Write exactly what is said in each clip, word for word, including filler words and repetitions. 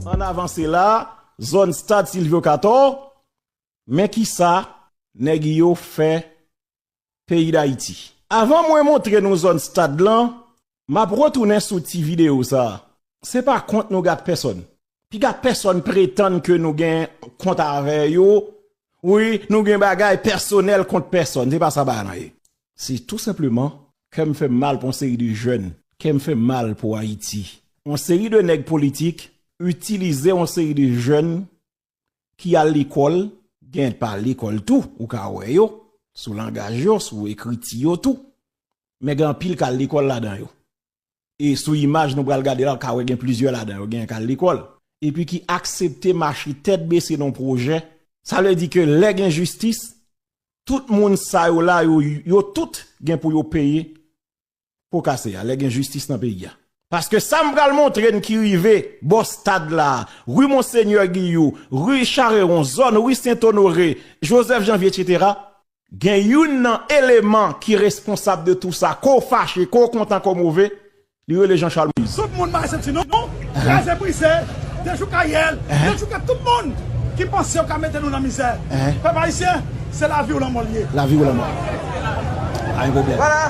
Ann avanse la, zòn stad Silvio Cator, men kisa nèg yo fè peyi Dayiti. Avan mwen montre nou zòn stad lan, m ap retounen sou ti videyo sa a. Se pa kont nou gat pèsòn. Piga pèsòn pretann ke nou gen kont avè yo. Wi, nou gen bagay pèsonèl kont pèsòn. Se pa sa bagay lan ye. Se tou senpleman, kè m fè m mal pou yon seri de jèn. Kè m fè m mal pou Ayiti. Yon seri de nèg politik itilize yon seri de jèn ki al lekòl, gen pa lekòl tou, ou ka wè yo, sou langaj yo, sou ekriti yo tou. Men gen anpil k al lekòl ladan yo. E sou imaj nou pral gade la, ou ka wè gen plizyè ladan yo, gen k al lekòl. Epi ki aksepte mache tèt bese nan pwojè. Sa vle di ke lè gen jistis, tout moun sa yo la, yo, yo tout gen pou yo peye po kase a, lè gen jistis nan peyi a. Paske sa m pral montre n ki rive bò stad la, ri Monsenyè Giyou, ri Charewon, zòn ri Sent Onore, Joseph Janvier, etsetera, gen youn nan eleman ki responsab de tou sa, ke w fache, ke w kontan, ke w move, li rele Jean Charles Moïse. Tout moun mare senti nou, kraze brize, dechouke Ariel, dechouke tout moun ki panse yo ka mete nou nan mizè. Pèp ayisyen, se lavi ou lanmò l ye. Lavi ou lanmò. Pa gen pwoblèm. Vwala.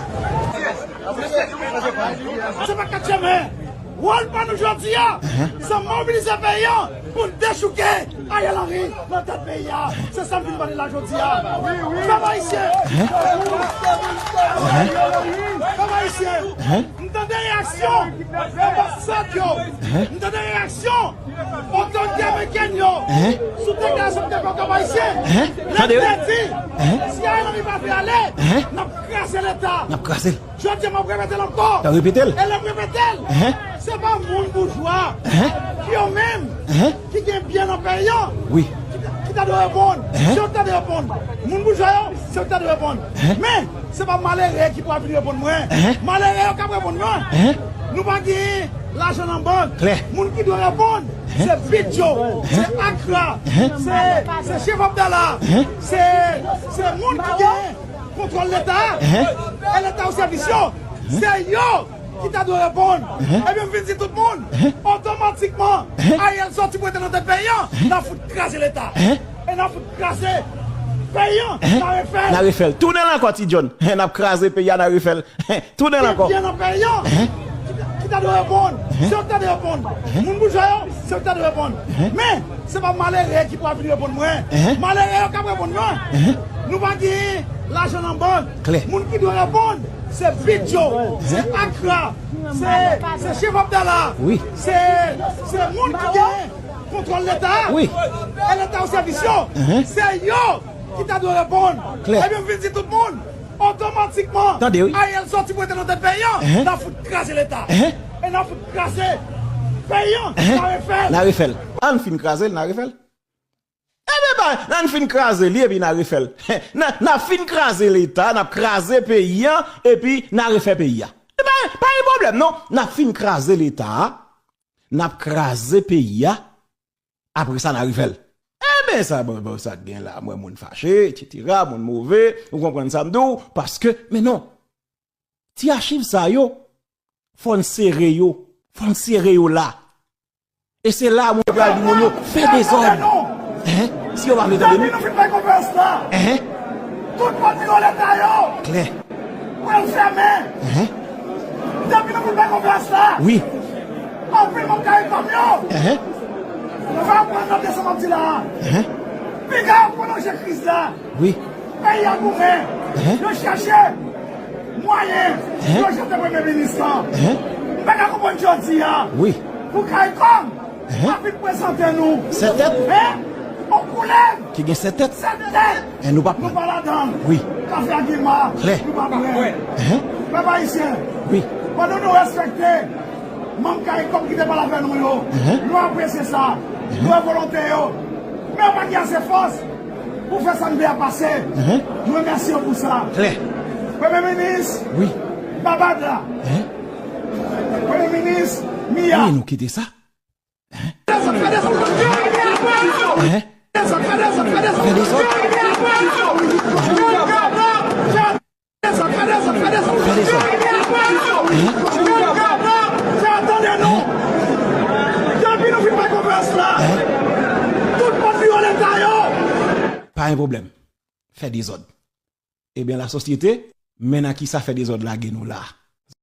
Se pa kat chemen. Wòl pa nou jodi a, se mobilize peyi an pou n dechouke Ariel Henry nan tèt peyi a. Se sa m vin mande la jodi a. Pèp ayisyen. Pèp ayisyen. M tande reyaksyon anbasad yo. M tande reyaksyon otorite amerikèn yo sou deklarasyon m te fè Pèp ayisyen. Lè m te di, si Ariel Henry pa vle ale, n ap kraze Leta. N ap kraze l. Jodi a, m ap repete l ankò. N ap repete l. E lè m repete l, se pa moun boujwa ki yo menm ki gen byen nan peyi an ki ta, ki ta dwe reponn. Se yo ki ta dwe reponn. Moun boujwa yo, se yo ki ta dwe reponn. Men, se pa malere ki pral vin reponn mwen. Malere yo k ap reponn mwen. Nou pa gen lajan nan bank. Moun ki dwe reponn, se Bidjo, se Akra, se, se Chèf Abdala, se, se moun ki gen kontwòl Leta a, e Leta o sèvis yo, se yo ki ta dwe reponn. Ebyen, m vin di tout moun, otomatikman, Ariel sòti pou rete nan tèt peyi an, n ap fout kraze Leta. E n ap fout kraze peyi an, n a refè l. N a refè l. Tounen l ankò, Ti John. N ap kraze peyi a, n a refè l. Tounen l ankò. Gen byen nan peyi an ki ta, ki ta dwe reponn. Se yo ki ta dwe reponn. Moun boujwa yo, se yo ki ta dwe reponn. Men, se pa malere ki pral vin reponn mwen. Malere yo k ap reponn mwen. Nou pa gen lajan nan bank. Moun ki dwe reponn, se Bidjo, se Akra, se, se Chèf Abdala, se, se moun ki gen kontwòl Leta a, e Leta o sèvis yo, se yo ki ta dwe reponn. Ebyen, m vin di tout moun, otomatikman, Ariel sòti pou rete nan tèt peyi an, n ap fout kraze Leta. E n ap fout kraze peyi an, n a refè l. N a refè l. Ann fin kraze l, n a refè l. Ebyen, ba, n ann fin kraze li, epi n a refè l. N a, n a fin kraze Leta, n ap kraze peyi an, epi n a refè peyi a. E pa, pa gen pwoblèm, non. N ap fin kraze Leta a, n ap kraze peyi a, apre sa, n a refè l. Ebyen, sa, bon, bon, sa k gen la, m wè moun fache, etsetera, moun move, ou konprann sa m di w, paske, men non, ti achiv sa yo, fò n sere yo, fò n sere yo la. E se la mwen pral di moun yo, fè dezòd. Hein? Si yo pa vle tande nou. Depi nou fin fè konferans la, hein? Tout pòt biwo Leta yo klè. Pral fèmen. Hein? Depi nou fin fè konferans la, wi. Anpil manm CARICOM yo, hein? Fè pran nan desanm ap di la. Hein? Piga yo pwolonje kriz la. Wi. Peyi a goumen. Hein? Yo chèche mwayen, hein? Yo jete premye minis lan. Hein? M pa ka konprann jodi a. Wi. Pou CARICOM, hein? Pa vin prezante nou. Sèt tèt? Hein? On koulèv. Ki gen sèt tèt? Sèt tèt. E nou pa pran. Nou pa ladan. Wi. Kafe a gen ma. Klè. Nou pa pran. Hein? Pèp ayisyen. Wi. Pandan nou respekte manm CARICOM ki te pale avè nou yo. Hein? Nou apresye sa. Hein? Nou wè volonte yo. Men yo pa gen ase fòs pou fè sa n vle a pase. Hein? Nou remèsye yo pou sa. Klè. Premye minis. Wi. Babad la. Hein? Premye minis Mia. Wi, nou kite sa. Hein? Fè dezòd, fè dezòd. Hein? Fè dezòd, fè dezòd, fè dezòd. Fè dezòd. Fè dezòd, fè dezòd, fè dezòd. Fè dezòd. Hein? Fè tande nou. Depi nou fin fè konferans Pa gen pwoblèm. Fè dezòd. Ebyen, lasosyete, men nan kisa fè dezòd lage nou la.